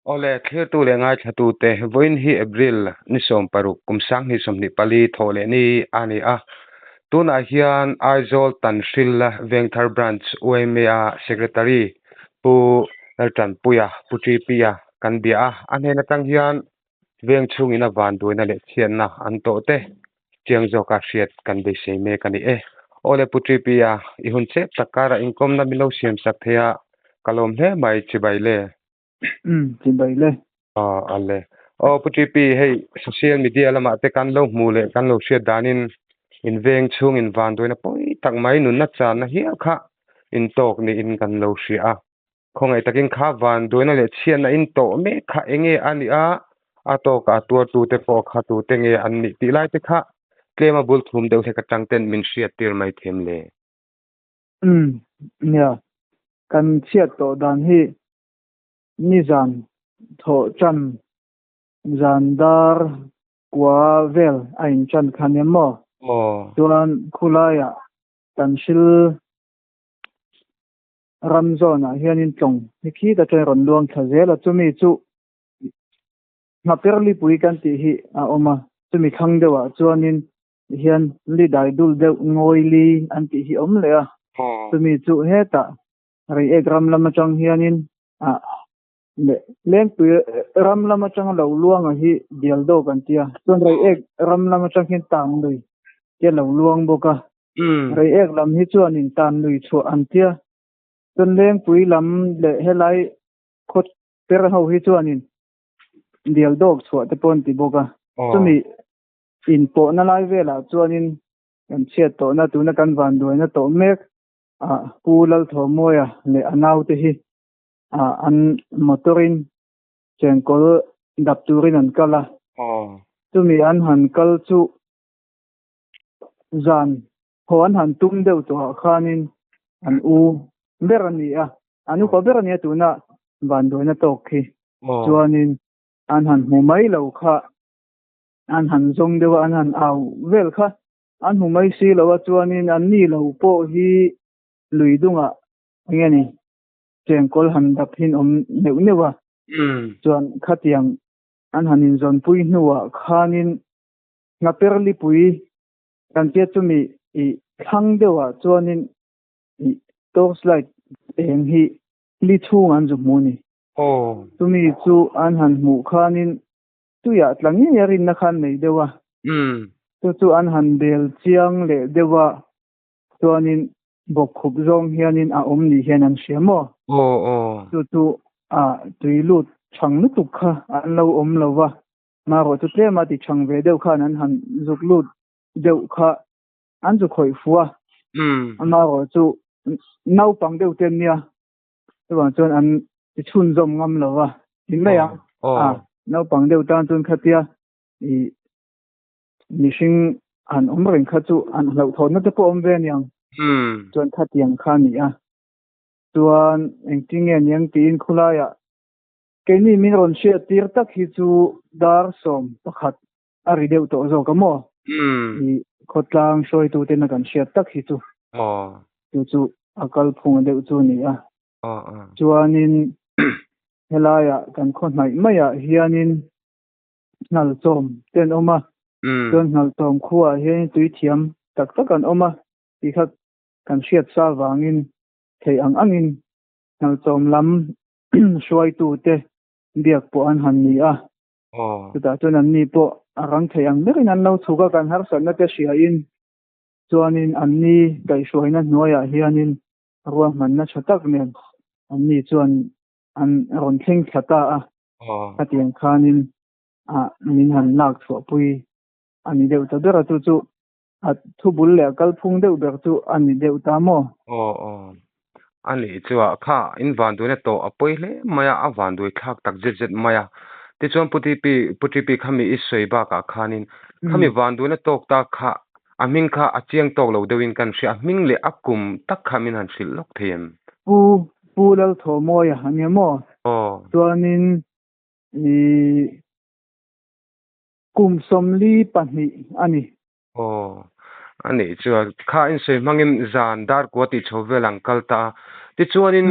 Awle, thlirtu leh ngaithlatute, vawiin hi April ni 16 kum 2024 thawh leh ni a ni a. Tunah hian Aizawl Tanhril Vengthar Branch YMA Secretary Pu Laltanpuia, Pu TP-a kan bia a. A hnen atang hian veng chhungin a vanduaina leh chhiatna an tawh te chiang zawka hriat kan beisei mek a ni e. Awle Pu TP-a, i hun chep tak karah inkawmna min lo siamsak thei a, ka lawm hle mai chibai le. Umm, chibai le. Aw, a le. Aw, Pu TP, hei social media lamah te kan lo hmu leh kan lo hriat danin in veng chhung in vanduaina pawi tak mai nunna channa hial kha in tawk niin kan lo hria a. Khawngaih takin kha vanduaina leh chhiatna in tawh mek kha enge a nih a, a tawkah a tuartute pawh kha tute nge an nih tih lai te kha tlem a bul thum deuh hlek atang ten min hriat tir mai them le. Umm, nia, kan chhiat tawh dan hi nizan thawh tan zan dar kua vel a in tan kha nia maw? Aw. Chuan khulaiah kan hril ram zawnah hianin tlawng hi khit atangin rawn luang thla zel a, chumi chu Nghaperlipui kan tih hi a awm a, chumi thlang deuhah chuanin hian li dai dul deuh ngawi li an tih hi awm leh a, chumi chu hetah Reiek ram lam atang hianin ah leh Lengpui ram lam atanga lo luanga hi dial dawk an ti a, chuan Reiek ram lam atang hian tan lui te a lo luang bawk a, Reiek lam hi chuanin tan lui chhuah an ti a, chuan Lengpui lam leh helai khaw per ho hi chuanin dial dawk chhuah te pawh an ti bawk a, chumi inpawhna lai velah chuanin kan chhiat tawhna tuna kan vanduaina tawh mek ah Pu Lalthawmawia leh a naute hi ah an motor in chengkawl dap turin an kal a, chumi an han kal chu zan haw an han tum deuh tawhah khanin an u ber a ni a, an upa ber a nia tuna vanduaina tawk khi chuanin an han hmu mai lo kha an han zawng deuh a, an han au vel kha an hmu mai si lo a, chuanin an ni lo pawh hi lui dungah eng nge ni chengkawl han dap hin awm neuh neuh a, chuan khatiang an han inzawnpui hnuah khanin Nghaperlipui kan tia chumi i thlang deuhah chuanin i torch light eng hi li chhung an zu hmu a ni. Chumi chu an han hmuh khanin tuiah tla ngei a rinna khan nei deuh a. Chu chu an han bel chiang leh deuh a, chuanin bawkkhup zawng hianin a awm ni hian an hria maw? Chu chu a tui lut chhang lutuk kha an lo awm lo va, marawh chu tlema ti chhang ve deuh khan an han zuk lut deuh kha an zu khawih fu a, amarawh chu naupang deuh te an nia. Chuvang chuan an ti chhunzawm ngam lo va, ti mai ang. A, naupang deuh tan chuan khatia i mihring han awm reng kha chu an hlauhthawnna te pawh awm ve aniang. Chuan khatiang kha a ni a. Chuan engtin nge niang tiin khulaiah keini min rawn hriat tir tak hi chu dar 11 a ri deuh tawh zawk a maw? I khawtlang hruaituten a kan hriat tak hi chu. Chu chu a kalphung deuh chu a ni a. Chuanin helaiah kan khaw hnaih maiah hianin Nghalchawm te an awm a. Chuan Nghalchawm khuaah hianin tui thiam tak tak an awm a tih kha kan hriat sa vangin theih ang angin Nghalchawm lam hruaitute biak pawh an han ni a. Chutah chuan anni pawh a rang thei ang berin an lo chhuk a, kan harsatna te hriain chuanin anni kaihhruaina hnuaiah hianin ruahmanna tha tak nen anni chuan an rawn thleng thla ta a. Khatiang khanin min han lak chhuahpui a ni deuh ta ber a, chu chu a thubul leh a kalphung deuh ber chu a ni deuh ta maw? Aw aw. A nih chu a kha in vanduaina tawh a pawi hle mai a, a vanduai thlak tak zet zet mai a. Tichuan Pu TP, Pu TP khami i sawi bakah khanin khami vanduaina tawk ta kha a hming kha a chiang tawk lo deuhin kan hria, a hming leh a kum tak kha min han hrilh lawk thei em? Pu, Pu Lalthawmawia a nia maw? Aw. Chuanin i Kum 42 a ni. Aw, a nih chuan kha insawi hmangin zan dar kua tih chho vel an kal ta a, tichuanin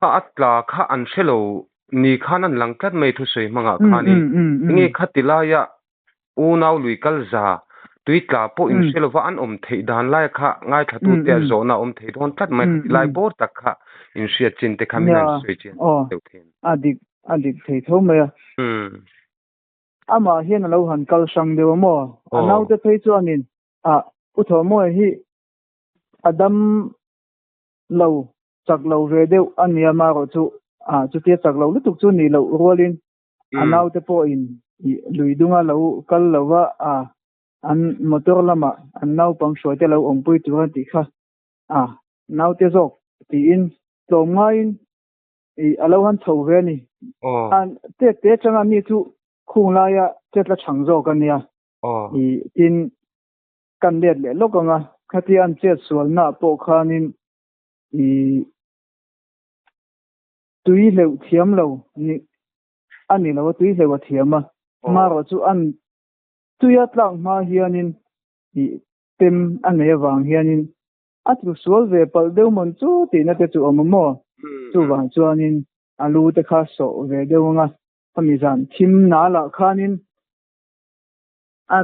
kha a tla kha an hre lo ni khan an lang tlat mai thusawi hmangah khanin enge khati laia unau lui kal za tui tla pawh inhre lova an awm theih dan lai kha ngaithlatute a zawhna a awm thei dawn tlat mai khati lai bawr tak kha inhriat chin te kha min han sawi chian deuh thei a ni. A dik a dik thei tho mai a. Amah hian a lo han kal hrang deuh a maw? A naute phei chuanin a U Thawhmawia hi a dam lo chak lo ve deuh a nia marawh chu a chutia chak lo lutuk chu nih loh rualin a naute pawhin ih lui dunga lo kal lo va a an motor lamah an naupang hruaite lo awmpui tur a tih kha a naute zawk tiin tlawm ngaiin ih a lo han chho ve a ni. A tet te atanga mi chu khung laia chetla chhang zawk a nia ih tin kan let leh lawk ang a, khatia an chet sualna pawh khanin ih tui hleuh thiam lo ni a ni lo a, tui hleuh a thiam a, marawh chu an tuia tlak hma hianin ih pem a nei avang hianin a tlu sual ve palh deuh mawn chu tihna te chu awm a maw? Chuvang chuanin a lu te kha sawh ve deuh ang a, khami zan thim nalah khanin A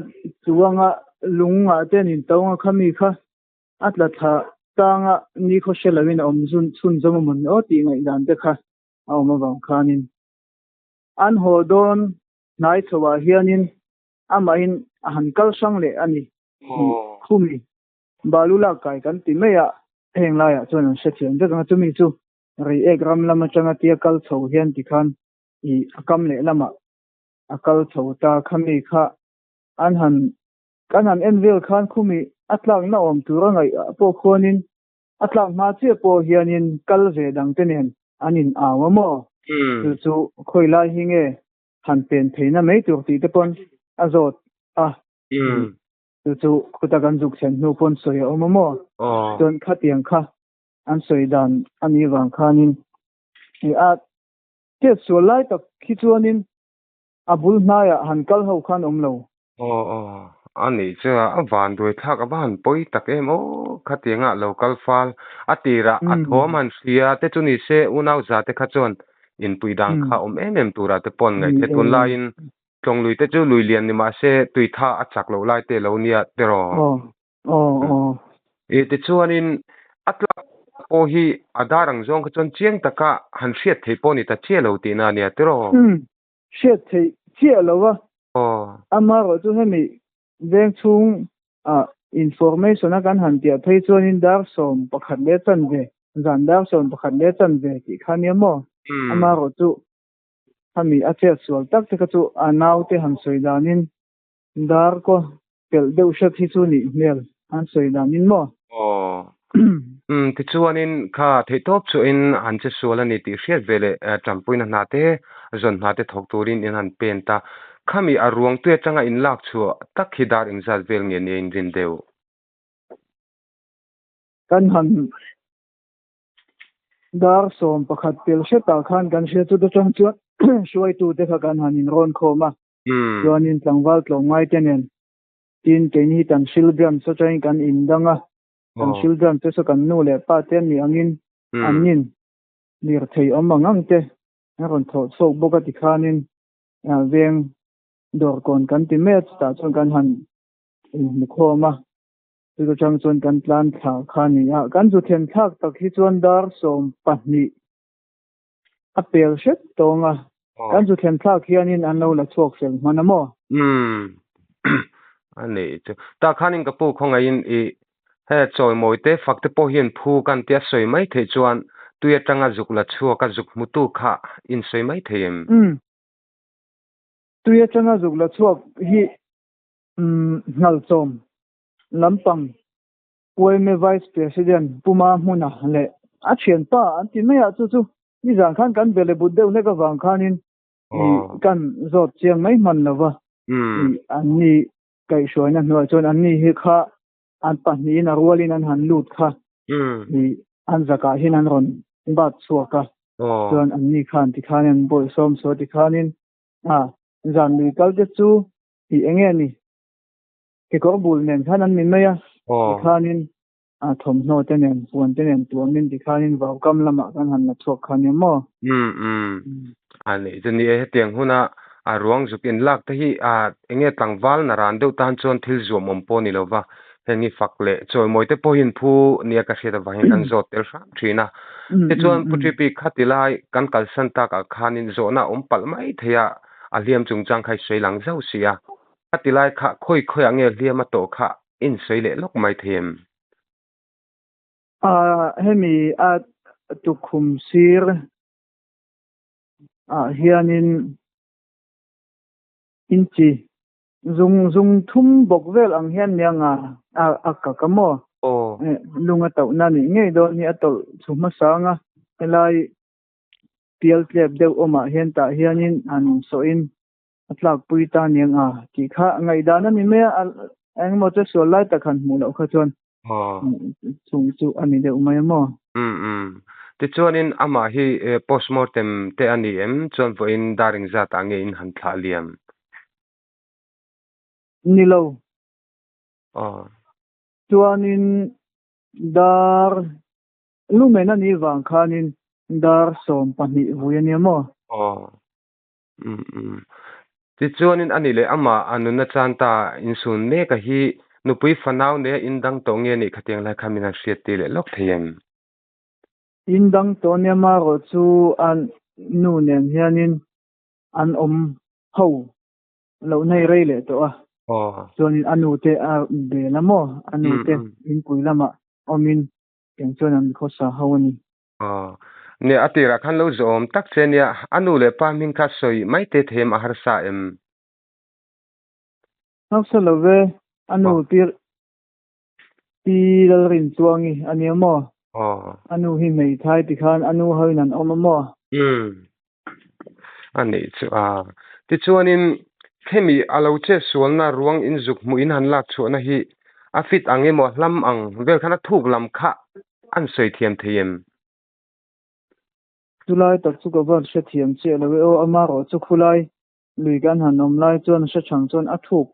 chuanga lungah te an intawng a, khami kha a tla thla tang a, nikhaw hre loin a awm zun chhun zawm a mawn aw tih ngaihdan te kha a awm avang khanin an haw dawn hnai chhoah hianin amahin a han kal hrang leh a ni tih khumi balu lak kai kan ti mai a, heng laiah chuan an hrethiam vek ang a, chumi chu Reiek ram lam atanga tia kal chho hian tikhan ih a kam leh lamah a kal chho ta khami kha an han kan han en vel khan khumi a tlakna awm tur a ngaih ah pawh khuanin a tlak hma chiah pawh hianin kal ve dang te nen an in au a maw chu chu khawi lai hi nge han pen theihna mai tur tih te pawn a zawt a chu chu khuta kan zuk thlen hnu pawn sawi a awm a maw chuan khatiang kha an sawi dan a nih vang khanin a Chet sual lai tak khi chuanin a bul hnaiah han kal ho khan awm lo. Aw aw, a nih chu a van duai thlak a va han pawi tak em aw, khatianga lo kal fal a tirah a thawm han hria te chu ni se unau za te kha chuan inpui dan kha awm em em turah te pawh an ngaih theih tunlaiin Tlawnglui te chu lui lian ni mah se tuitha a chak loh lai te lo nia tiraw. Aw aw aw. I tichuanin a tlak pawh hi a dar ang zawng kha chuan chiang taka han hriat theih pawh ni ta chiah lo tihna a nia tiraw? Umm, hriat theih chiah lo a. Aw. Amaherawh chu hemi veng chhung ah information a kan han tiah phei chuanin dar 11 leh chanve, zan dar 11 leh chanve tih kha nia maw? Amaherawh chu hemi a chet sual tak te kha chu a naute han sawi danin dar kaw Pelh deuh hret hi chu nih hmel an sawi dan in maw? Aw. Umm tichuanin kha theihtawp chuahin an che sual a ni tih hriat ve leh Tanpuina hna te zawn hna te thawk turin in han pen ta. Khami a ruang tui atanga in lak chhuah tak hi dar engzat vel nge nia in rin deuh? Kan han dar 11 pel hretah khan kan hria chu atang chuan hruaitute kha kan han inrawn khawm a. Chuanin tlangval tlawmngai te nen tin keini hi kan hril branch atangin kan indang a, kan hril branch te saw kan nu leh pa te an nih angin an nin lirthei awm ang ang te an rawn thawh chhuak bawk a tikhanin veng dawrkawn kan ti mai a chutah chuan kan han inhmu khawm a, chuta tang chuan kan tlan thla kha a ni a, kan zu thlen thlak tak hi chuan dar 12 A pel hret tawng a, kan zu thlen thlak hianin an lo la chhuak fel hman a maw? Umm. A nih chu. Tah khanin ka pu khawngaihin i he chawimawi te fak te pawh hian phu kan tia sawi mai theih chuan tui atanga zuk la chhuak a zuk hmutu kha in sawi mai thei em? Umm. Tui atanga zuk la chhuak hi umm hngalchawm lampang Uaime Vice President Pu Mahmuna leh a thianpa an ti mai a, chu chu nizan khan kan bele but deuh hlek avang khanin kan zawt chiang mai hman lo va, an ni kaihhruaina hnuaiah chuan an ni hi kha an pahnihin a rualin an han lut kha an zakah hian an rawn bat chhuak a, chuan an ni khan tikhanin an bawihsawm saw tikhanin zan lui kal te chu eng nge ni? Kekawr bul nen khan an min mai a, tikhanin thawmhnaw te nen, puan te nen tuamin tikhanin vaukam lamah kan han la chhuak kha nia maw? Umm umm. A nih chu ni e, hetiang huna a ruang zuk inlak te hi a enge tlangval naran deuh tan chuan thil zuamawm pawh a ni lova, heng hi fak leh chawimawi te pawhin phu nia ka hriat avangin kan zawt tel hram thin a. Tichuan Pu Tripi khati lai kan kalsan takah khanin zawhna a awm palh mai thei a, a hliam chungchang kha i sawi lang zauh si a. Khati lai kha khawi khawiah nge hliam a tawh kha insawi leh lawk mai thei em? A hemi a tukhum sir ah hianin inchi zung zung thum bawk vel ang hian nia nga a a kak a maw? Lung a tauhna nih ngei dawn hi a tawlh chhu hmasa anga helai pial tlep deuh awmah hian tah hianin han sawhin a tlakpui ta niang a tih kha ngaihdan a ni mai a, engemaw che sual lai tak han hmuh loh kha chuan chung chu a ni deuh mai a maw? Umm umm. Tichuanin amah hi postmortem te a ni em? Chuan vawiin dar engzat ah nge in han thlah liam? Ni lo. Chuanin dar lumen a nih vang khanin dar 12 vui a nia maw? Umm umm. Tichuanin ani leh amah a nunna chan ta insun mek a hi nupui fanau neia indang tawh nge nih khatiang lai kha min han hriat tir leh lawk thei em? Indang tawh nia marawh chu a nu nen hianin an awm ho loh nei rei leh tawh a. Chuanin a nu te a bel a maw? A nu te inpui lamah awmin tiang chuan an khawsa ho a ni. Aw. Nia, a tirah khan lo zawhawm tak che nia, a nu leh pa hming kha sawi mai te them a harsa em? Harsa lo ve, a nu tir Pi Lalrinchuangi a nia maw? Aw. A nu hi hmeithai tikhan a nu hoin an awm a maw? Umm. A nih chu a. Tichuanin hemi a lo che sualna ruang inzuk hmuh in han lak chhuahna hi a fit ang emaw a hlam ang vel khan a thuk lam kha an sawi thiam thei em? Chulai tak chu ka van hrethiam chiah lo e aw, amarawh chu khulai lui kan han awm lai chuan hre chang chuan a thuk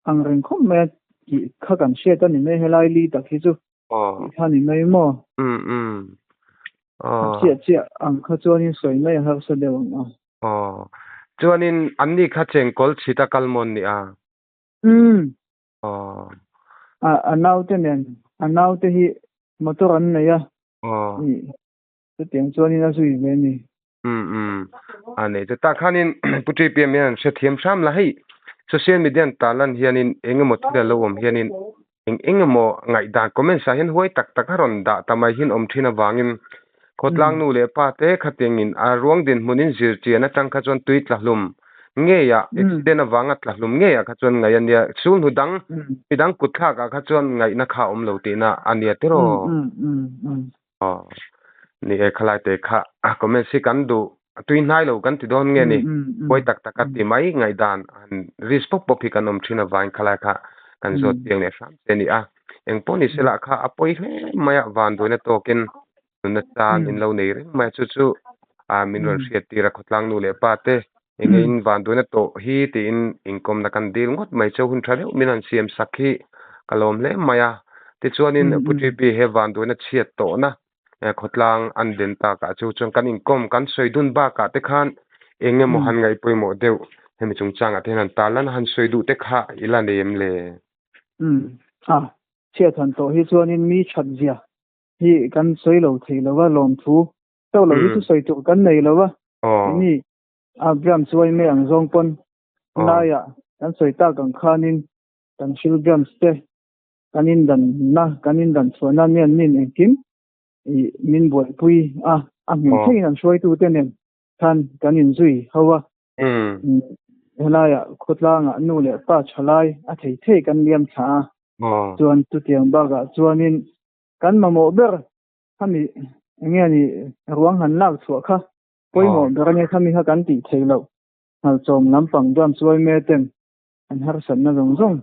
ang reng khawp mai a tih kha kan hriat a ni mai, helai li tak hi chu tih kha a ni mai maw? Umm umm A chiah chiah ang kha chuanin sawi mai a harsa deuh ang a. Aw, chuanin anni kha chengkawl chhita kal mawn ni a? Umm. Aw. A a naute nen, a naute hi motor an nei a. Aw. Chutiang chuanin a zui ve a ni. Umm umm. A nei chu tah khanin Pu TPM hian an hrethiam hram la hei social media an tarlan hianin eng emaw thil a lo awm hianin eng eng emaw ngaihdan comments ah hian huai tak tak a rawn dah ta mai hian awm thin avangin khawtlang nu leh pa te khatiangin a ruang dinhmunin zirchian atang kha chuan tui tla hlum ngei ah accident avanga tla hlum ngei ah kha chuan ngaih a nia sul hnu dang midang kut thlak ah kha chuan ngaihna kha a awm lo tihna a nia tiraw? Aw ni e khalai te kha comments hi kan duh tui hnai lo kan ti dawn nge ni pawi tak tak a ti mai ngaihdan han risk pawp pawp hi kan awm thin avangin khalai kha kan zawt chiang leh hram che a ni a engpawh ni sela kha a pawi hle mai a vanduaina tawkin nunna chan in lo nei reng mai a chu chu ah min rawn hriat tir a khawtlang nu leh pa te enge in vanduaina tawh hi tiin inkawmna kan dil ngawt mai chu hun tha deuh min han siam sak hi ka lawm hle mai a tichuanin Pu TP he vanduaina chhiat tawhna khawtlang an den takah chu chuan kan inkawm kan sawi dun bakah te khan eng emaw han ngaih pawimawh deuh hemi chungchangah te hian han tarlan a han sawi duh te kha i la nei em le? Umm a chhiat han tawh hi chuanin mi that zia hi kan sawi lo thei lo a lawmthu chauh lo hi chu sawi tur kan nei lo a ni Abraham chuai mai ang zawng pawn laiah kan sawi tak ang khanin kan thil Abrahams te kan indanna kan indan chhuahna nen nin engkim ih min buaipui a a hming theiin an hruaitute nen khan kan inzui ho a helaiah khawtlangah nu leh pa thalai a thei thei kan liam thla a chuan chutiang bakah chuanin kan mamawh ber khami enge ni ruang han lak chhuah kha pawimawh ber ania khami kha kan tih theih loh nghalchawm lampang chuan chuai me ten an harsatna zawng zawng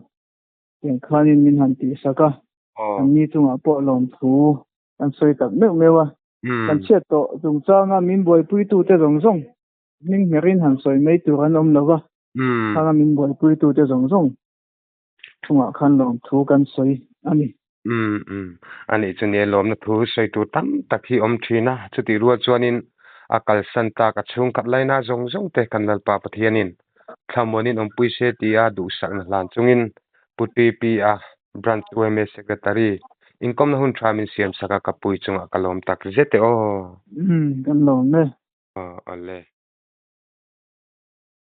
tiang khanin min han tih sak a an ni chungah pawh lawmthu kan sawi tak meuh meuh a kan chhiat tawh chungchanga min buaipuitu te zawng zawng hming hmerin han sawi mai tur an awm lo va khanga min buaipuitu te zawng zawng chungah khan lawmthu kan sawi a ni. Umm umm. A nih chu nia lawmna thu sawi tur tam tak hi awm thin a, chutih rual chuanin A kalsan tak a chhungkhat laina zawng zawng te kan Lalpa Pathianin thlamuanin awmpui se tia duhsakna hlan chungin Pu TP a Branch yma Secretary inkawmna hun tha min siam sak a ka pui chungah ka lawm tak zet e aw. Umm kan lawm e. Aw awle.